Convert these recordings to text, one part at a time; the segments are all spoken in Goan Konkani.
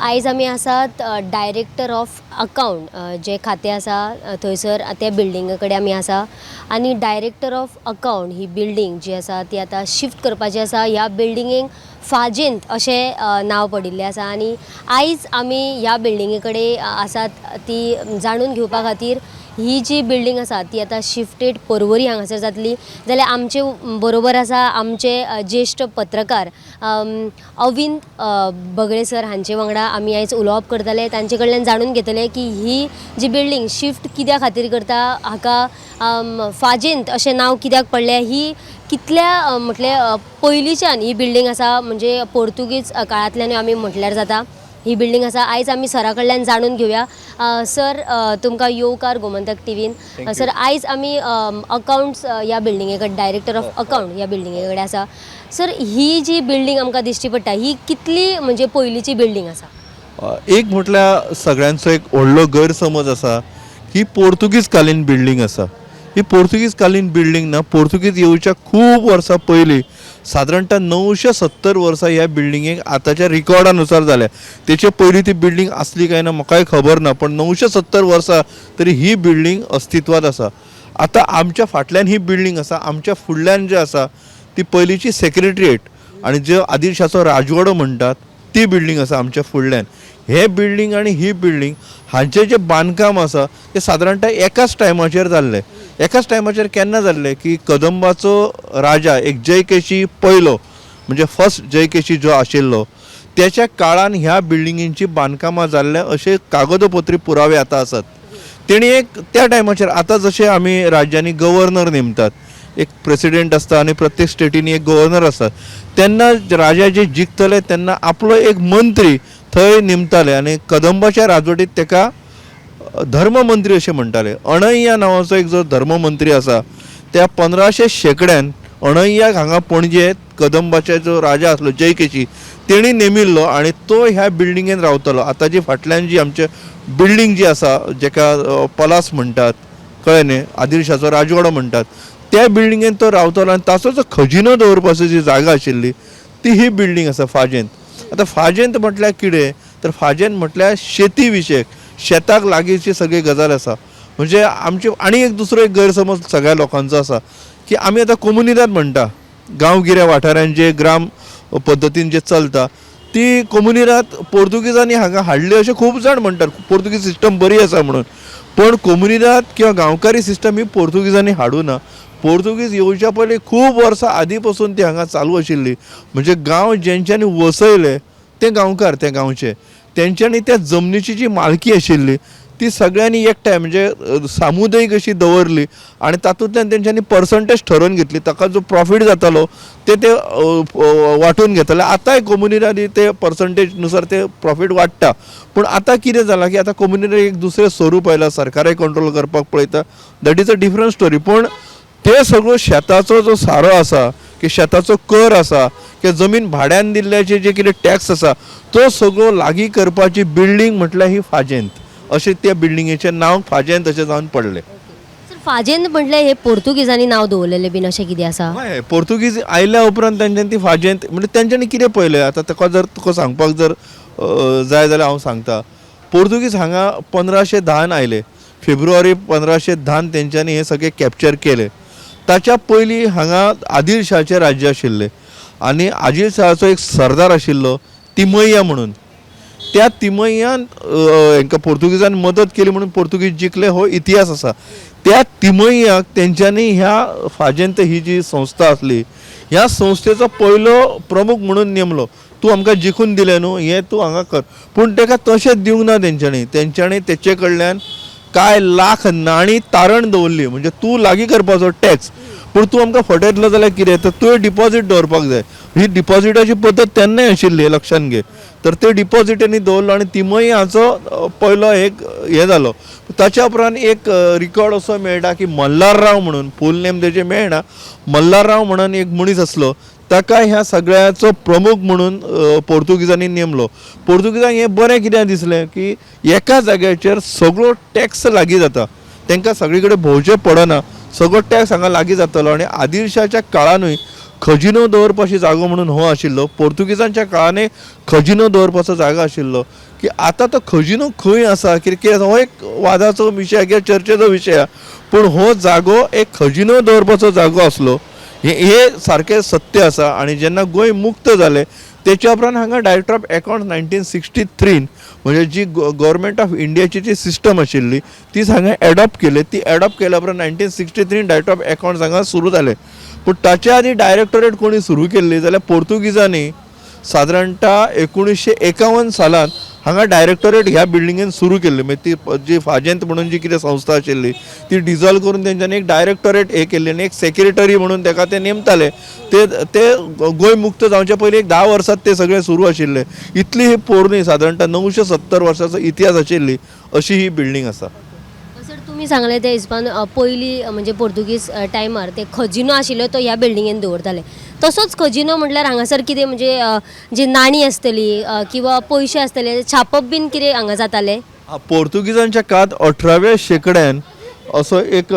आयज आमी आसात डायरेक्टर ऑफ अकावंट जें खातें आसा थंयसर त्या बिल्डिंगे कडेन आमी आसा आनी director of account he building जी आसा ती आतां शिफ्ट करपाची आसा. ह्या बिल्डिंगेक फाजेंत अशें नांव पडिल्लें आसा आनी आयज आमी ह्या बिल्डिंगे कडेन आसात ती जाणून घेवपा खातीर ही जी बिल्डींग आसा ती आतां शिफ्टेड पर्वरी हांगासर जातली जाल्यार आमचे बरोबर आसा आमचे ज्येश्ठ पत्रकार अविंद बगळे सर हांचे वांगडा आमी आयज उलोवप करतले. तांचे कडल्यान जाणून घेतले की ही जी बिल्डींग शिफ्ट कित्या खातीर करता, हाका फाजेंत अशें नांव कित्याक पडलें, ही कितल्या म्हटल्यार पयलींच्यान ही बिल्डींग आसा, म्हणजे पोर्तुगीज काळांतल्यान आमी म्हटल्यार जाता ही बिल्डींग आसा. आयज आमी सरा कडल्यान जाणून घेवया. सर, तुमकां येवकार गोमंतक टिवीन. सर, आयज आमी अकावंट्स ह्या बिल्डिंगे कडेन, डायरेक्टर ऑफ अकावंट ह्या बिल्डिंगे कडेन आसा. सर, ही जी बिल्डींग आमकां दिश्टी पडटा ही कितली म्हणजे पयलींची बिल्डींग आसा? एक म्हटल्यार सगळ्यांचो एक व्हडलो गैरसमज आसा की पोर्तुगीज कालीन बिल्डींग आसा. ही पोर्तुगीज कालीन बिल्डींग ना, पोर्तुगीज येवच्या खूब वर्सां पयलीं सादारणता 970 वर्सां ह्या बिल्डिंगेक आतांच्या रिकॉर्डा नुसार जाल्या. तेचे पयलीं ती बिल्डींग आसली काय ना म्हाकाय खबर ना, पण 970 वर्सां तरी ही बिल्डींग अस्तित्वांत आसा. आतां आमच्या फाटल्यान ही बिल्डींग आसा, आमच्या फुडल्यान जे आसा ती पयलींची सेक्रेटरिएट आनी जे आदिलशाचो राजवाडो म्हणटात ती बिल्डींग आसा आमच्या फुडल्यान. हे बिल्डींग आनी ही बिल्डींग हांचें जें बांदकाम आसा तें सादारणता एकाच टायमाचेर जाल्लें. एकाच टायमाचेर केन्ना जाल्लें की कदंबाचो राजा एक जयकेशी पयलो, म्हणजे फर्स्ट जयकेशी जो आशिल्लो त्याच्या काळान ह्या बिल्डिंगेची बांदकामां जाल्लें अशे कागदोपत्री पुरावे आतां आसात. तेणी एक त्या टायमाचेर आतां जशें आमी राज्यांनी गव्हर्नर नेमतात, एक प्रेसिडेंट आसता आनी प्रत्येक स्टेटीनी एक गव्हर्नर आसता, तेन्ना राजा जे जिखतले तेन्ना आपलो एक मंत्री थंय नेमताले आनी कदंबाच्या राजवटीत तेका धर्ममंत्री अशें म्हणटाले. अणय्या नांवाचो एक जो धर्ममंत्री आसा त्या 1500 शेंकड्यान अणय्याक हांगा पणजे कदंबाचे जो राजा आसलो जयकेशी तेणी नेमिल्लो आनी तो ह्या बिल्डिंगेन रावतालो. आतां जी फाटल्यान जी आमचे बिल्डींग जी आसा जेका पलास म्हणटात, कळ्ळें न्ही, आदिलशाचो राजवाडो म्हणटात, त्या बिल्डिंगेन तो रावतालो आनी ताचो जो खजिनो दवरपाची जी जागा आशिल्ली ती ही बिल्डींग आसा फाजेंत. आतां फाजेंत म्हटल्यार कितें तर फाजेंत म्हटल्यार शेती विशयक, शेताक लागींची सगळी गजाल आसा. म्हणजे आमची आनी एक दुसरो एक गैरसमज सगळ्या लोकांचो आसा की आमी आतां कोमुनिदाद म्हणटा, गांवगिऱ्या वाठारांत जे ग्राम पद्दतीन जे चलता ती कोमुनिदाद पोर्तुगीजांनी हांगा हाडली अशें खूब जाण म्हणटात, पोर्तुगीज सिस्टम बरी आसा म्हणून. पण कोमुनिदाद किंवा गांवकारी सिस्टम ही पोर्तुगीजांनी हाडूं ना. पोर्तुगीज येवच्या पयलीं खूब वर्सां आदीं पसून ती हांगा चालू आशिल्ली. म्हणजे गांव जेंच्यांनी वसयले ते गांवकार, ते गांवचे, तेंच्यांनी त्या जमनीची जी मालकी आशिल्ली ती सगळ्यांनी एकठांय म्हणजे सामुदायीक अशी दवरली आनी तातूंतल्यान तेंच्यांनी पर्संटेज ठरोवन घेतली. ताका जो प्रॉफीट जातालो ते ते वांटून घेताले. आतांय कोमुनिदादी ते पर्संटेज नुसार ते प्रॉफीट वाडटा. पूण आतां कितें जालां की आतां कोमुनिदाद एक दुसरें स्वरूप आयलां, सरकाराय कंट्रोल करपाक पळयता, that is a different story. पूण ते सगळो शेताचो जो सारो आसा की शेताचो कर आसा किंवा जमीन भाड्यान दिल्ल्याचे जे कितें टॅक्स आसा तो सगळो लागीं करपाची बिल्डींग म्हटल्यार ही फाजेंत अशें त्या बिल्डिंगेचें नांव फाजेंत अशें जावन पडलें. सर, फाजेंत म्हटल्यार हे पोर्तुगीजांनी नांव दवरलेलें बीन अशें कितें आसा? हय, पोर्तुगीज आयल्या उपरांत तेंच्यांनी ती फाजेंत म्हणजे तेंच्यांनी कितें पळयलें आतां ताका जर तुका सांगपाक जर जाय जाल्यार हांव सांगता. पोर्तुगीज हांगा 1510 आयले, फेब्रुवारी 1510 तेंच्यांनी हें सगळें कॅप्चर केलें. ताच्या पयलीं हांगा आदिलशाहाचें राज्य आशिल्लें आनी आदिलशाहाचो एक सरदार आशिल्लो तिमय्या म्हणून. त्या तिमय्यान हेंकां पोर्तुगीजान मदत केली म्हणून पोर्तुगीज जिखले हो इतिहास आसा. त्या तिमय्याक तेंच्यांनी ह्या फाजेंत ही जी संस्था आसली ह्या संस्थेचो पयलो प्रमुख म्हणून नेमलो. तूं आमकां जिखून दिलें न्हू, हें तूं हांगा कर. पूण तेका तशें दिवंक ना तेंच्यांनी, तेंच्यांनी तेचे कडल्यान कांय लाख नाणी तारण दवरली. म्हणजे तूं लागीं करपाचो टॅक्स, पूण तूं आमकां फटयतलो जाल्यार कितें तर तुवें डिपॉजीट दवरपाक जाय. ही डिपॉजिटाची पद्दत तेन्नाय आशिल्ली, लक्षान घे. तर ते डिपॉजीट तेणी दवरलो आनी तिमय्या हाचो पयलो एक हें जालो. ताच्या उपरांत एक रिकॉर्ड असो मेळटा की मल्हारराव म्हणून, फूल नेम तेजें मेळना, मल्हारराव म्हणून एक मनीस आसलो, ताका ह्या सगळ्याचो प्रमुख म्हणून पोर्तुगीजांनी नेमलो. पोर्तुगीजांक हें बरें कित्याक दिसलें की एका जाग्याचेर सगळो टॅक्स लागीं जाता, तांकां सगळी कडेन भोंवचें पडना, सगळो टॅक्स हांगा लागीं जातलो. आनी आदिलशाच्या काळानूय खजिनो दवरपाची जागो म्हणून हो आशिल्लो, पोर्तुगीजांच्या काळानूय खजिनो दवरपाचो जागो आशिल्लो. की आतां तो खजिनो खंय आसा, कितें कितें आसा, हो एक वादाचो विशय किंवा चर्चेचो विशय आसा. पूण हो जागो एक खजिनो दवरपाचो जागो आसलो, हे सारकें सत्य आसा. आनी जेन्ना गोंय मुक्त जालें तेच्या उपरांत हांगा डायरेक्टर ऑफ अकावंट्स 1963 म्हणजे जी गव्हर्मेंट ऑफ इंडियाची जी सिस्टम आशिल्ली तीच हांगा एडॉप्ट केली. ती एडॉप्ट केल्या उपरांत 1963 डायरेक्टर ऑफ अकावंट्स हांगा सुरू जाले. पूण ताच्या आदी डायरेक्टोरेट कोणी सुरू केल्ली जाल्यार पोर्तुगिजांनी सादारणता 1951 सालान हांगा डायरेक्टोरेट ह्या बिल्डिंगेन सुरू केल्ली. मागीर ती जी फाजेंत म्हणून जी कितें संस्था आशिल्ली ती डिजॉल्व करून तेंच्यांनी एक डायरेक्टोरेट हे केल्ली आनी एक सेक्रेटरी म्हणून तेका ते नेमताले. ते ते गोंय मुक्त जावचे पयलीं एक 10 वर्सां ते सगळे सुरू आशिल्ले. इतली ही पोरणी सादारणता 970 वर्सांचो इतिहास आशिल्ली अशी ही बिल्डींग आसा. सर, तुमी सांगलें त्या हिसपान पयलीं म्हणजे पोर्तुगीज टायमार ते खजिनो आशिल्लो तो ह्या बिल्डिंगेन दवरताले. तसोच खजिनो म्हटल्यार हांगासर कितें म्हणजे जी नाणी आसतली किंवा पयशे आसतले छापप बीन कितें हांगा जातालें? पोर्तुगिजांच्या काळांत 18व्या शेंकड्यान असो एक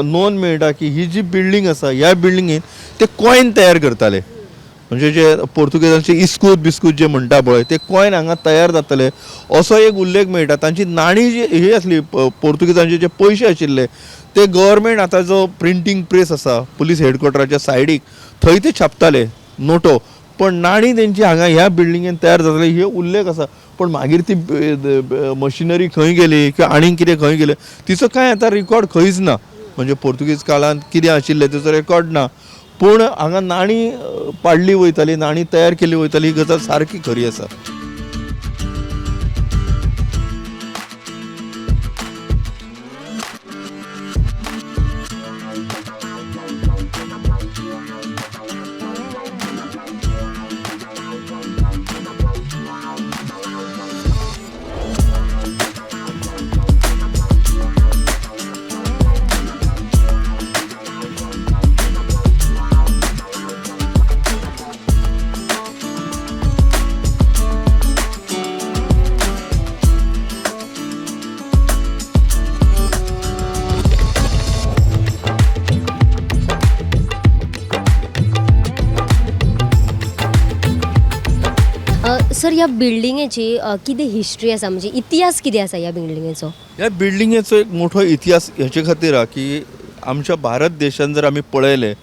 नोंद मेळटा की ही जी बिल्डींग आसा ह्या बिल्डिंगेन ते कॉयन तयार करताले. म्हणजे जे पोर्तुगेजांचे इस्कूद बिस्कूद जे म्हणटा पळय ते कॉयन हांगा तयार जातले असो एक उल्लेख मेळटा. तांची नाणी जी ही आसली पोर्तुगेजांचे जे पयशे आशिल्ले ते गव्हर्मेंट आतां जो प्रिंटींग प्रेस आसा पुलीस हेडक्वॉर्टराच्या सायडीक थंय ते छापताले नोटो, पण नाणी तेंची हांगा ह्या बिल्डिंगेन तयार जातले हे उल्लेख आसा. पण मागीर ती मशिनरी खंय गेली किंवा आनीक कितें खंय गेलें तिचो कांय आतां रिकॉर्ड खंयच ना. म्हणजे पोर्तुगीज काळांत कितें आशिल्लें तेचो रेकॉर्ड ना, पूण हांगा नाणी पाडली वयताली, नाणी तयार केली वयताली ही गजाल सारकी खरी आसा. सर, ह्या बिल्डिंगेची कितें हिस्ट्री आसा, म्हणजे इतिहास कितें आसा ह्या बिल्डिंगेचो? ह्या बिल्डिंगेचो एक मोठो इतिहास हेचे खातीर आहा की आमच्या भारत देशान जर आमी पळयलें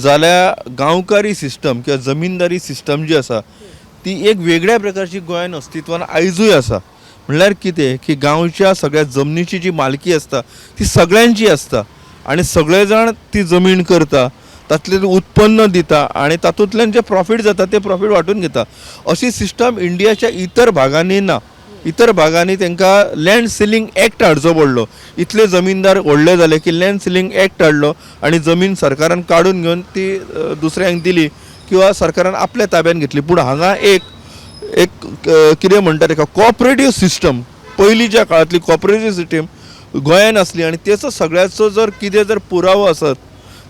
जाल्यार गांवकारी सिस्टम किंवा जमीनदारी सिस्टम जी आसा ती एक वेगळ्या प्रकारची गोंयान अस्तित्वान आयजूय आसा. म्हणल्यार कितें की गांवच्या सगळ्या जमनीची जी मालकी आसता ती सगळ्यांची आसता आनी सगळे जाण ती जमीन करता, तातलें उत्पन्न दिता आनी तातूंतल्यान जें प्रॉफीट जाता तें प्रॉफीट वांटून घेता. अशी सिस्टम इंडियाच्या इतर भागांनी ना. इतर भागांनी तांकां लँड सिलींग एक्ट हाडचो पडलो. इतले जमीनदार व्हडले जाले की लँड सिलींग एक्ट हाडलो आनी जमीन सरकारान काडून घेवन ती दुसऱ्यांक दिली किंवा सरकारान आपल्या ताब्यान घेतली. पूण हांगा एक एक कितें म्हणटा तेका कॉपरेटीव सिस्टम, पयलींच्या काळांतली कॉपरेटीव सिस्टम गोंयान आसली आनी तेचो सगळ्याचो जर कितें जर पुरावो आसत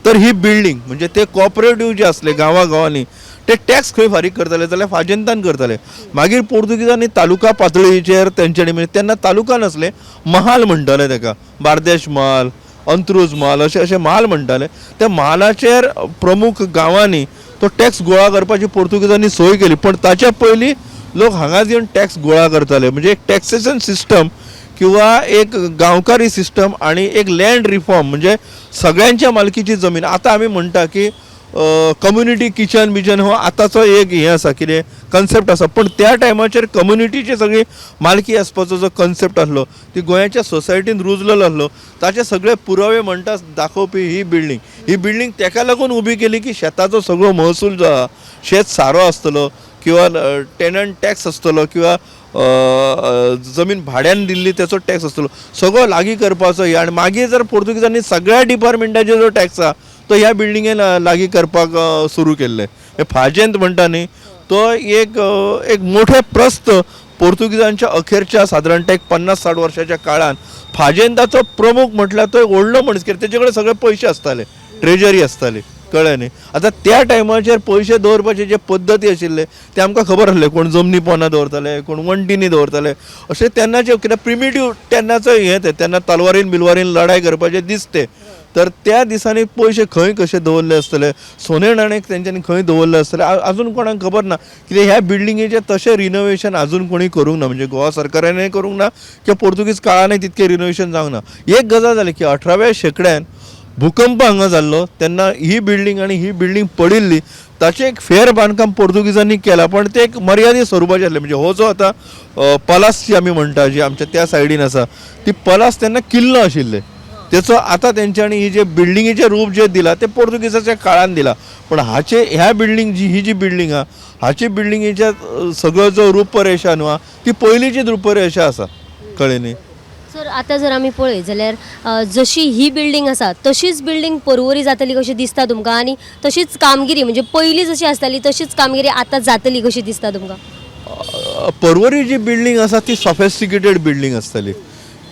तर ही बिल्डींग म्हणजे ते कॉपरेटीव जे आसले गांवा गांवांनी ते टॅक्स खंय फारीक करताले जाल्यार फाजेंतान करताले. मागीर पोर्तुगीजांनी तालुका पातळीचेर तेंच्यांनी म्हणजे तेन्ना तालुका नासले, महाल म्हणटाले तेका, बार्देश म्हाल, अंत्रूज म्हाल, अशे अशे म्हाल म्हणटाले. त्या म्हालाचेर प्रमुख गांवांनी तो टॅक्स गोळा करपाची पोर्तुगीजांनी सोय केली. पण ताच्या पयलीं लोक हांगाच येवन टॅक्स गोळा करताले. म्हणजे एक टॅक्सेशन सिस्टम किंवा एक गांवकारी सिस्टम आनी एक लँड रिफॉर्म म्हणजे सगळ्यांच्या मालकीची जमीन. आतां आमी म्हणटा की कम्युनिटी किचन बिचन हो आतांचो एक हें आसा कितें कन्सेप्ट आसा, पूण त्या टायमाचेर कम्युनिटीची सगळी मालकी आसपाचो जो कन्सेप्ट आसलो ती गोंयाच्या सोसायटीन रुजलेलो आसलो. ताचे सगळे पुरावे म्हणटा दाखोवपी ही बिल्डींग. ही बिल्डींग तेका लागून उबी केली की शेताचो सगळो महसूल जो आहा, शेत सारो आसतलो किंवा टेनंट टॅक्स आसतलो किंवा जमीन भाड्यान दिल्ली तेचो टॅक्स आसतलो, सगळो लागीं करपाचो हे. आनी मागीर जर पोर्तुगीजांनी सगळ्या डिपार्टमेंटाचेर जो टॅक्स आहा तो ह्या बिल्डिंगेन लागीं करपाक सुरू केल्लें. हे फाजेंत म्हणटा न्ही तो एक एक मोठें प्रस्थ पोर्तुगीजांच्या अखेरच्या सादारणतः एक 50-60 वर्साच्या काळान फाजेंताचो प्रमुख म्हटल्यार तो एक व्हडलो मनीस, कित्याक तेजे कडेन सगळे पयशे आसताले, ट्रेजरी आसताली, कळ्ळें न्ही. आतां त्या टायमाचेर पयशे दवरपाचे जे पद्दती आशिल्ले ते आमकां खबर आसले, कोण जमनी पोंदा दवरताले, कोण वण्टींनी दवरताले, अशें तेन्नाचे कित्याक प्रिमिटीव तेन्नाचो हें तें, तेन्ना तलवारीन बिलवारीन लढाय करपाचें दिसते. तर त्या दिसांनी पयशे खंय कशे दवरले आसतले, सोने नाणे तेंच्यांनी खंय दवरले आसतले आजून कोणाक खबर ना. कित्याक ह्या बिल्डिंगेचें तशें रिनोवेशन आजून कोणी करूंक ना, म्हणजे गोवा सरकारानय करूंक ना किंवा पोर्तुगीज काळानय तितकें रिनोवेशन जावंक ना. एक गजाल जाली की 18व्या शेंकड्यान भूकंप हांगा जाल्लो तेन्ना ही बिल्डींग आनी ही बिल्डींग पडिल्ली, ताचें एक फेर बांदकाम पोर्तुगीजांनी केलां, पण तें एक मर्यादीत स्वरुपाचें आसलें. म्हणजे हो जो आतां पलास जी आमी म्हणटा, जी आमच्या त्या सायडीन आसा, ती पलास तेन्ना किल्लो आशिल्ले, तेचो आतां तेंच्यांनी ही जे बिल्डिंगेचें रूप जें दिलां तें पोर्तुगीजाच्या काळान दिलां. पण हाचे ह्या बिल्डींग जी ही जी बिल्डींग आहा हाची बिल्डिंगेच्या सगळो जो रूपरेशा न्हू आहा ती पयलींचीच रूपरेशा आसा, कळ्ळें न्ही. सर आतां जर आमी पळयत जाल्यार जशी ही बिल्डींग आसा तशीच बिल्डींग पर्वरी जातली कशी दिसता तुमकां, आनी तशीच कामगिरी म्हणजे पयलीं जशी आसताली तशीच कामगिरी आतां जातली कशी दिसता तुमकां? पर्वरी जी बिल्डींग आसा ती सॉफिस्टिकेटेड बिल्डींग आसतली,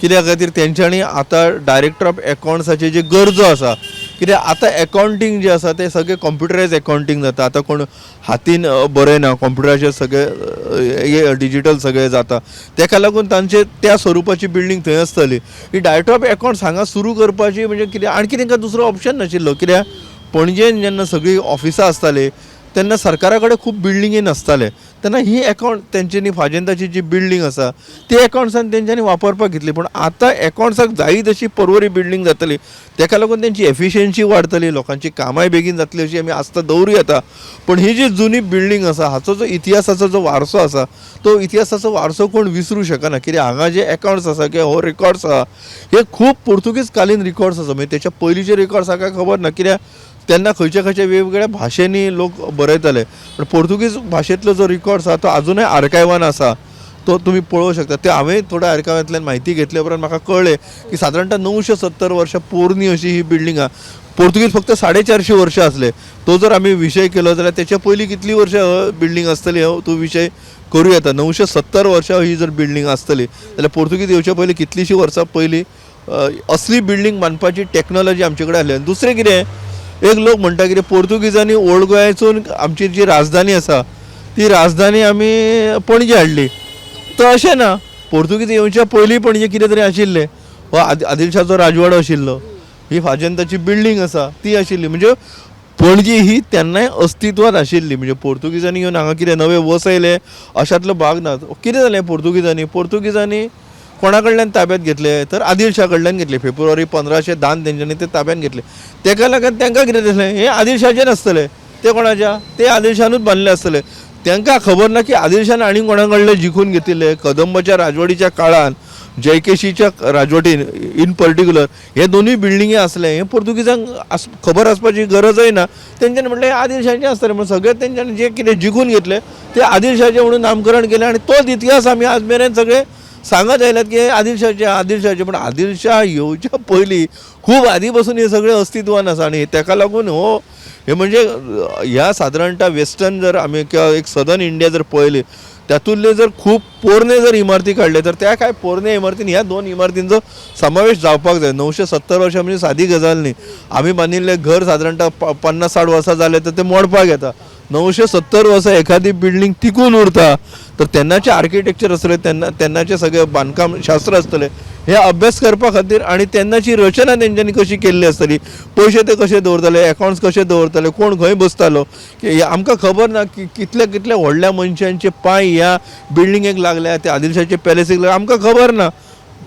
कित्या खातीर तेंच्यांनी आतां डायरेक्टर ऑफ एकावंट्साची जी गरजो आसा, कित्याक आतां एकावंटींग जें आसा तें सगळें कंप्युटरायज एकावंटींग जाता, आतां कोण हातीन बरयना, कंप्युटराचेर सगळें डिजीटल सगळें जाता, तेका लागून तांचे त्या स्वरुपाची बिल्डींग थंय आसतली. ही डायरेक्टर ऑफ एकावंट्स हांगा सुरू करपाची म्हणजे कितें आणखी तांकां दुसरो ऑप्शन नाशिल्लो, कित्याक पणजेन जेन्ना सगळीं ऑफिसां आसतालीं तेन्ना सरकारा कडेन खूब बिल्डिंगी नासताले, तेन्ना ही एकावंट तेंच्यांनी फाजेंताची जी बिल्डींग आसा ती एकावंट्सान तेंच्यांनी वापरपाक घेतली. पूण आतां एकावंट्साक जायी तशी पर्वरी बिल्डींग जातली, तेका लागून तेंची एफिशियन्सी वाडटली, लोकांची कामांय बेगीन जातली अशी आमी आस्ता दवरूं येता. पूण ही जी जुनी बिल्डींग आसा हाचो जो इतिहासाचो जो वारसो आसा तो इतिहासाचो वारसो कोण विसरूं शकना, कित्याक हांगा जे एकावंट्स आसा किंवा हो रेकॉर्ड्स आसा हे खूब पोर्तुगीज कालीन रिकॉर्ड्स आसा, म्हणजे तेच्या पयलींचे रिकॉर्ड्स आसा काय खबर ना, कित्याक तेन्ना खंयच्या खंयच्या वेगवेगळ्या भाशेंनी लोक बरयताले, पण पोर्तुगीज भाशेंतलो जो रिकॉर्ड्स आसा तो आजुनय आर्कायवान आसा, तो तुमी पळोवंक शकता. ते हांवें थोड्या आर्कायवांतल्यान म्हायती घेतल्या उपरांत म्हाका कळ्ळें की सादारणता 970 वर्सां पोरणी अशी ही बिल्डींग आसा. पोर्तुगीज फक्त 450 वर्सां आसले, तो जर आमी विशय केलो जाल्यार तेच्या पयलीं कितलीं वर्सां बिल्डींग आसतली हो तो विशय करूं येता. 970 वर्सां ही जर बिल्डींग आसतली जाल्यार पोर्तुगीज येवच्या पयलीं कितलींशीं वर्सां पयलीं असली बिल्डींग बांदपाची टॅक्नोलॉजी आमचे कडेन आसली. आनी दुसरें कितें, एक लोक म्हणटा कितें पोर्तुगीजांनी ओल्ड गोंयासून आमची जी राजधानी आसा ती राजधानी आमी पणजे हाडली, तर अशें ना, पोर्तुगीज येवच्या पयलीं पणजे कितें तरी आशिल्लें, हो आदिलशाचो राजवाडो आशिल्लो, ही फाजेंताची बिल्डींग आसा ती आशिल्ली, म्हणजे पणजी ही तेन्नाय अस्तित्वांत आशिल्ली. म्हणजे पोर्तुगीजांनी येवन हांगा कितें नवे वसयले अशांतलो भाग ना. कितें जालें पोर्तुगीजांनी, पोर्तुगीजांनी कोणा कडल्यान ताब्यात घेतले तर आदिलशा कडल्यान घेतले, फेब्रुवारी 1510 तेंच्यांनी ते ताब्यात घेतले. तेका लागून तांकां कितें दिसलें हे आदिलशाचे नासतले, ते कोणाच्या ते आदिलशानूच बांदले आसतले. तांकां खबर ना की आदिलशान आनी कोणा कडले जिखून घेतिल्ले, कदंबाच्या राजवटीच्या काळान जयकेशीच्या राजवटीन इन पर्टिक्युलर हे दोनूय बिल्डिंगी आसले, हे पोर्तुगीजांक खबर आसपाची गरजय ना. तेंच्यांनी म्हटलें हे आदिलशाचे आसतले, म्हणून सगळे तेंच्यांनी जे कितें जिखून घेतले ते आदिलशाचे म्हणून नामकरण केलें आनी तोच इतिहास आमी आज मेरेन सगळे सांगत आयल्यात की हे आदिलशाचे आदिलशाचे. पण आदिलशाह येवच्या पयलीं खूब आदी पासून हे सगळें अस्तित्वान आसा आनी तेका लागून हो हे म्हणजे ह्या सादारणता वेस्टर्न जर आमी किंवा एक सदर्न इंडिया जर पळयली तातूंतले जर खूब पोरणे जर इमारती काडले तर त्या काय पोरणे इमारतीन ह्या दोन इमारतींचो समावेश जावपाक जाय. 970 वर्सां म्हणजे सादी गजाल न्ही. आमी बांदिल्लें घर सादारणता 50-60 वर्सां जालें तर तें मोडपाक येता. 970 वर्सां एखादी बिल्डींग टिकून उरता तर तेन्नाचें आर्किटेक्चर आसतलें, तेन्नाचें सगळें बांदकाम शास्त्र आसतलें, हे अभ्यास करपा खातीर आनी तेन्नाची रचना तेंच्यांनी कशी केल्ली आसतली, पयशे ते कशे दवरताले, एकावंट्स कशे दवरताले, कोण खंय बसतालो, की आमकां खबर ना की कितल्या कितल्या व्हडल्या मनशांचे पांय ह्या बिल्डिंगेक लागल्या, त्या आदिलशाचे पॅलेसीक लागल्या, आमकां खबर ना.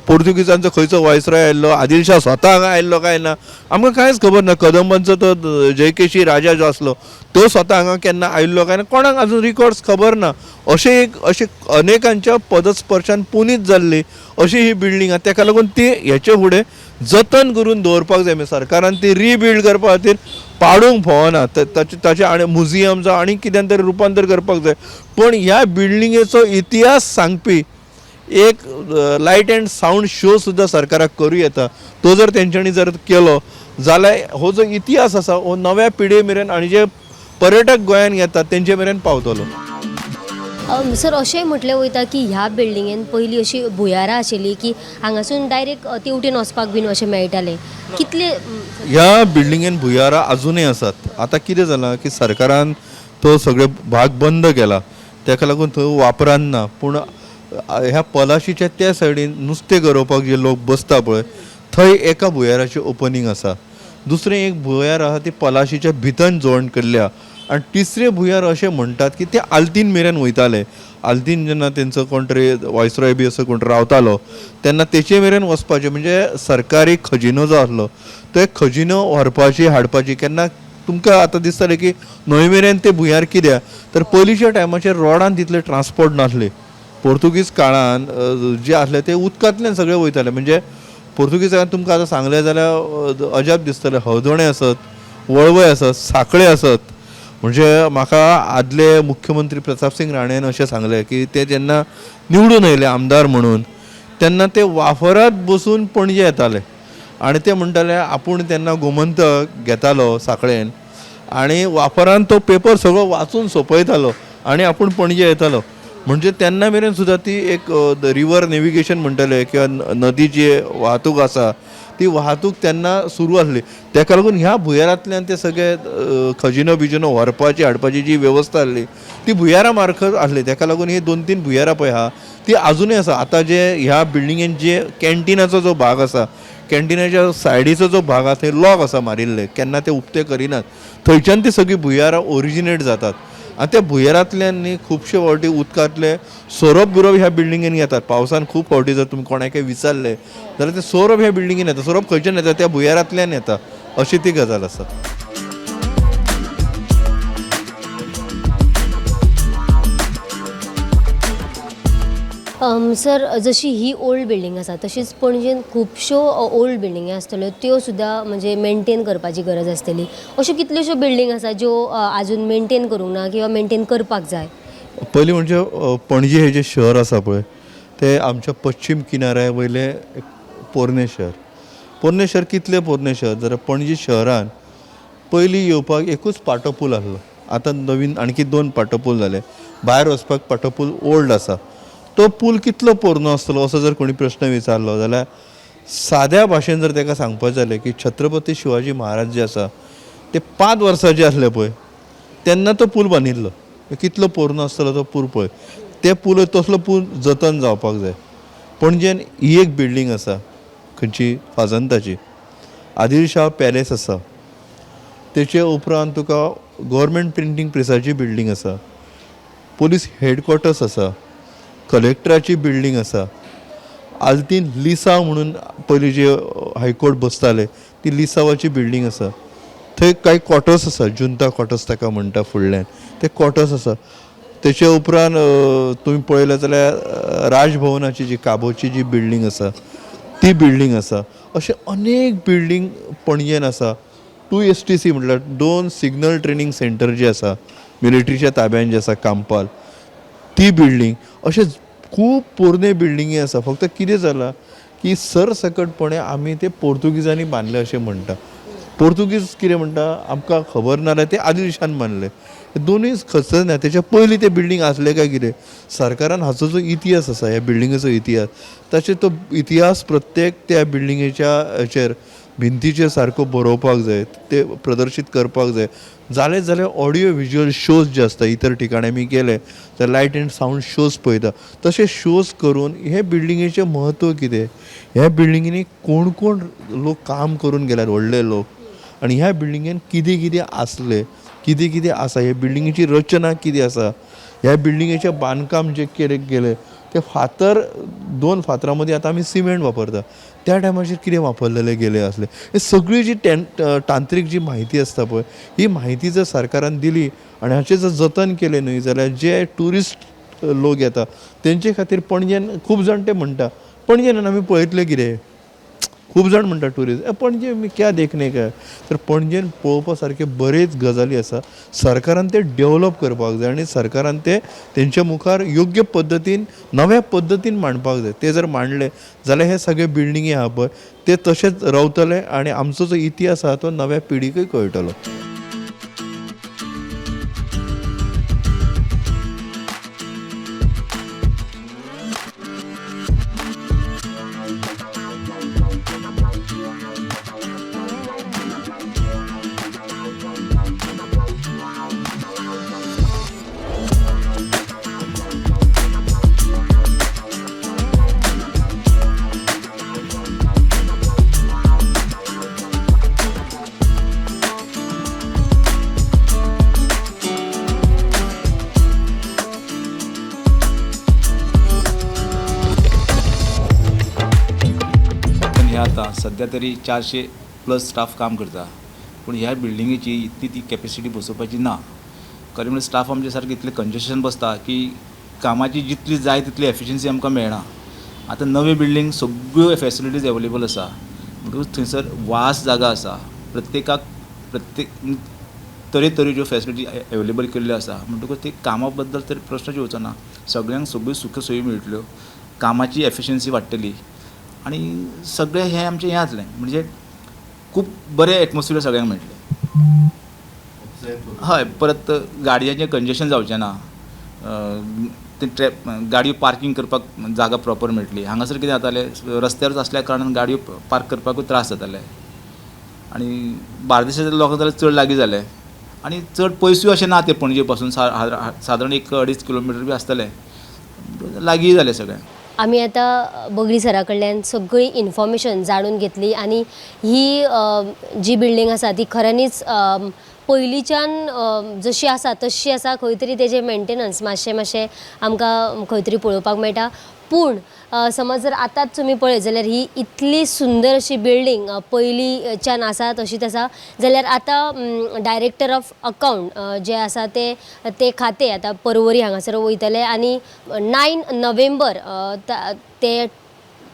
पोर्तुगीजांचो खंयचो वायसरॉय आयिल्लो, आदिलशाह स्वता हांगा आयिल्लो काय ना, आमकां कांयच खबर ना. कदंबांचो तो जयकेशी राजा जो आसलो तो स्वता हांगा केन्ना आयिल्लो काय ना, कोणाक अजून रिकॉर्ड्स खबर ना. अशें एक अशें अनेकांच्या पदस्पर्शान पुनीत जाल्ली अशी ही बिल्डींग आसा, तेका लागून ती हेचे फुडें जतन करून दवरपाक जाय. म्हणजे सरकारान ती रिबिल्ड करपा खातीर पाडूंक फावना, ताचें आनी म्युझियम जावं आनी कित्यान तरी रुपांतर करपाक जाय. पूण ह्या बिल्डिंगेचो इतिहास सांगपी एक लायट अँड सावंड शो सुद्दां सरकाराक करूं येता. तो जर तेंच्यांनी जर केलो जाल्यार हो जो इतिहास आसा हो नव्या पिढये मेरेन आनी जे पर्यटक गोंयान येतात तेंचे मेरेन पावतलो. सर अशें म्हटलें वयता की ह्या बिल्डिंगेन पयलीं अशी भुंयारां आशिल्ली की हांगासून डायरेक्ट तेवटेन वचपाक बीन अशें मेळटालें, कितले ह्या बिल्डिंगेन भुंयारां आजुनूय आसात. आतां कितें जालां की सरकारान तो सगळे भाग बंद केला, तेका लागून थंय वापरान ना. पूण ह्या पलाशीच्या त्या सायडीन नुस्तें गरोवपाक जे लोक बसता पळय थंय एका भुंयाराचें ओपनींग आसा. दुसरें एक भुंयार आहा ती पलाशीच्या भितर जॉयन केल्ली आहा आनी तिसरें भुंयार अशें म्हणटात की ते आल्तीन मेरेन वयताले. आल्तीन जेन्ना तेंचो कोण तरी वायसरॉय बी असो कोण रावतालो तेन्ना तेचे मेरेन वचपाचें, म्हणजे सरकारी खजिनो जो आसलो ते खजिनो व्हरपाची हाडपाची. केन्ना तुमकां आतां दिसतलें की न्हंय मेरेन ते भुंयार कित्याक, तर पयलींच्या टायमाचेर रोडान तितले ट्रान्सपोर्ट नासले. पोर्तुगीज काळान जे आसले ते उदकांतल्यान सगळे वयताले. म्हणजे पोर्तुगीजान तुमकां आतां सांगलें जाल्यार अजाप दिसतलें, हळदोणें आसत, वळवय आसत, साखळे आसत. म्हणजे म्हाका आदले मुख्यमंत्री प्रतापसिंग राणेन अशें सांगलें की ते जेन्ना निवडून आयले आमदार म्हणून तेन्ना ते वाफरात बसून पणजे येताले आनी ते म्हणटाले आपूण तेन्ना गोमंतक घेतालो साखळेन आनी वाफरान तो पेपर सगळो वाचून सोंपयतालो आनी आपूण पणजे येतालो. म्हणजे तेन्ना मेरेन सुद्दां ती एक रिवर नेविगेशन म्हणटले किंवा नदी जी वाहतूक आसा ती वाहतूक तेन्ना सुरू आसली. तेका लागून ह्या भुंयारांतल्यान ते सगळे खजिनो बिजिनो व्हरपाची हाडपाची जी वेवस्था आसली ती भुंयारा मार्फत आसली. तेका लागून ही 2-3 भुंयारां पळय आहा ती आजुनूय आसा. आतां जे ह्या बिल्डिंगेन जे कॅन्टिनाचो जो भाग आसा, कॅन्टिनाच्या सायडीचो जो भाग आसा थंय लॉक आसा मारिल्ले, केन्ना ते उक्ते करिनात. थंयच्यान ती सगळीं भुंयारां ओरिजिनेट जातात आनी त्या भुंयारांतल्यान न्ही खुबशे फावटी उदकांतले सोरोप बिरोप ह्या बिल्डिंगेन येतात. पावसान खूब फावटी जर तुमी कोणाकय विचारलें जाल्यार ते सोरोप ह्या बिल्डिंगेन येता. सोरोप खंयच्यान येता? त्या भुंयारांतल्यान येता. अशी ती गजाल आसा. सर, जशी ही ओल्ड बिल्डींग आसा तशीच पणजेन खुबश्यो ओल्ड बिल्डिंगी आसतल्यो, त्यो सुद्दां म्हणजे मेनटेन करपाची गरज आसतली. अश्यो कितल्योश्यो बिल्डींग आसा ज्यो आजून मेनटेन करूंक ना किंवा मेनटेन करपाक जाय? पयलीं म्हणजे पणजे हे जे शहर आसा पळय ते आमच्या पश्चीम किनाऱ्या वयलें एक पोरणें शहर. पोरणें शहर कितलें पोरणें शहर जाल्यार पणजे शहरान पयलीं येवपाक एकूच पाटो पूल आसलो. आतां नवीन आणकी 2 पाटो पूल जाले. भायर वचपाक पाटो पूल ओल्ड आसा. तो पूल कितलो पोरनो आसतलो असो जर कोणी प्रश्न विचारलो जाल्यार साद्या भाशेन जर ताका सांगपाक जालें की छत्रपती शिवाजी महाराज जे आसा ते 5 वर्सां जे आसले पळय तेन्ना तो पूल बांदिल्लो. कितलो पोरनो आसतलो तो पूल पळय. ते पूल तसलो पूल जतन जावपाक जाय. पणजेन ही एक बिल्डींग आसा खंयची, फाजंताची, आदिलशाह पॅलेस आसा. तेचे उपरांत तुका गव्हर्मेंट प्रिंटींग प्रेसाची बिल्डींग आसा, पोलीस हेडक्वॉर्टर्स आसा, कलेक्टराची बिल्डींग आसा, आल्तीन लिसांव म्हणून पयलीं जे हायकोर्ट बसताले ती लिसांवाची बिल्डींग आसा. थंय कांय क्वॉर्टर्स आसा, जुंता क्वॉर्टर्स ताका म्हणटा फुडल्यान, ते क्वॉर्टर्स आसा. तेचे उपरांत तुमी पळयलें जाल्यार राजभवनाची जी काबोची जी बिल्डींग आसा ती बिल्डींग आसा. अशे अनेक बिल्डींग पणजेन आसा. 2 STC म्हटल्यार 2 सिग्नल ट्रेनींग सेंटर जे आसा मिलिटरीच्या ताब्यान जे आसा कांपाल, ती बिल्डींग. अशे खूब पोरणे बिल्डिंगी आसा. फक्त कितें जालां की सरसकटपणे आमी ते पोर्तुगीजांनी बांदले अशें म्हणटा. पोर्तुगीज कितें म्हणटा आमकां खबर ना जाल्यार ते आदिलशान बांदले. दोनूय खचना ना. तेच्या पयलीं ते बिल्डींग आसले काय कितें, सरकारान हाचो जो इतिहास आसा ह्या बिल्डिंगेचो इतिहास, ताचे तो इतिहास प्रत्येक त्या बिल्डिंगेच्या हेचेर भिंतीचेर सारको बरोवपाक जाय, ते प्रदर्शीत करपाक जाय. जाले जाल्यार ऑडियो विज्युअल शोज जे आसता इतर ठिकाणी आमी गेले जाल्यार लायट एंड सावंड शोज पळयता, तशे शोज करून हे बिल्डिंगेचें म्हत्व कितें, ह्या बिल्डिंगेनी कोण कोण लोक काम करून गेल्यात व्हडले लोक, आनी ह्या बिल्डिंगेन कितें कितें आसलें, कितें कितें आसा, ह्या बिल्डिंगेची रचना कितें आसा, ह्या बिल्डिंगेचें बांदकाम जें केलें गेलें ते फातर 2 फातरां मदीं आतां आमी सिमेंट वापरता, त्या टायमाचेर कितें वापरलेलें गेलें आसलें, हे सगळी जी तांत्रीक जी म्हायती आसता पळय ही म्हायती जर सरकारान दिली आनी हाचें जर जतन केलें न्हय जाल्यार जे ट्युरिस्ट लोक येता तेंचे खातीर पणजेन खूब जाण ते म्हणटा पणजेन आमी पळयतले कितें, खूब जाण म्हणटा ट्युरिस्ट पणजे मी क्या देखणे काय, तर पणजेन पळोवपा सारके बरेच गजाली आसा. सरकारान ते डेवलप करपाक जाय आनी सरकारान ते तेंच्या मुखार योग्य पद्दतीन नव्या पद्दतीन मांडपाक जाय. ते जर मांडले जाल्यार हे सगळे बिल्डिंगी आहा पळय ते तशेंच रावतले आनी आमचो जो इतिहास आहा तो नव्या पिढीकय कळटलो. हे आतां सद्या तरी 400 प्लस स्टाफ काम करता, पूण ह्या बिल्डिंगेची इतली ती कॅपेसिटी बसोवपाची ना. खरें म्हणल्यार स्टाफ आमचे सारकें इतलें कंजेशन बसता की कामाची जितली जाय तितली एफिशंसी आमकां मेळना. आतां नवी बिल्डींग सगळ्यो फेसिलिटीज एवेलेबल आसा, म्हणटकूच थंयसर वास्ट जागा आसा, प्रत्येकाक प्रत्येक तरेतरेच्यो फेसिलिटी एवेलेबल केल्ल्यो आसा. म्हणटकूच ती कामा बद्दल तर प्रश्नच येवचो ना. सगळ्यांक सगळ्यो सुख सोयी मेळटल्यो, कामाची एफिशंसी वाडटली आनी सगळें हें आमचें हें जातलें, म्हणजे खूब बरें एटमॉस्फियर सगळ्यांक मेळटलें. हय, परत गाडयांचें कंजेशन जावचें ना, ते गाडयो पार्कींग करपाक जागा प्रोपर मेळटली. हांगासर कितें जातालें, रस्त्यारूच आसल्या कारणान गाडयो पार्क करपाकूय त्रास जाताले आनी बार्देसांतल्या लोकांक जाल्यार चड लागीं जालें आनी चड पयसूय अशें ना तें पणजे पासून, सादारण 1-2.5 किलोमिटर बी आसतलें, लागीं जालें सगळें. आमी आतां बगरी सरा कडल्यान सगळी इन्फॉर्मेशन जाणून घेतली आनी ही जी बिल्डींग आसा ती खऱ्यांनीच पयलींच्यान जशी आसा तशी आसा. खंय तरी तेजें मेंटेनन्स मातशें मातशें आमकां खंय तरी पळोवपाक मेळटा, पूण समज जर आतांच तुमी पळयत जाल्यार ही इतली सुंदर अशी बिल्डींग पयलींच्यान आसा तशीच आसा. जाल्यार आतां डायरेक्टर ऑफ अकावंट जे आसा ते खातें आतां परवरी हांगासर वयतले आनी 9 नोव्हेंबर ते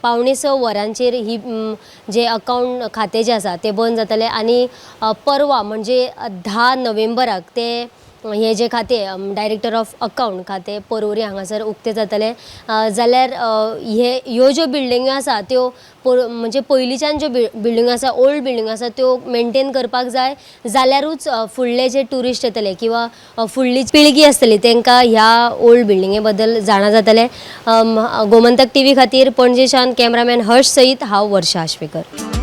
5:45 वरांचेर ही जे अकावंट खातें जें आसा तें बंद जातलें आनी परवा म्हणजे 10 नोव्हेंबराक ते हे जे खातें डायरेक्टर ऑफ अकावंट खातें परवरी हांगासर उक्तें जातलें. जाल्यार हे ह्यो ज्यो बिल्डिंग्यो आसा त्यो म्हणजे पयलींच्यान ज्यो बिल्डिंग्यो आसा, ओल्ड बिल्डिंग्यो आसा त्यो मेनटेन करपाक जाय, जाल्यारूच फुडले जे ट्युरिस्ट येतले किंवा फुडली पिळगी आसतली तांकां ह्या ओल्ड बिल्डिंगे बद्दल जाणा जातलें. गोमंतक टीव्ही खातीर पणजेच्यान कॅमेरामॅन हर्ष सयत हांव वर्षा आश्वेकर.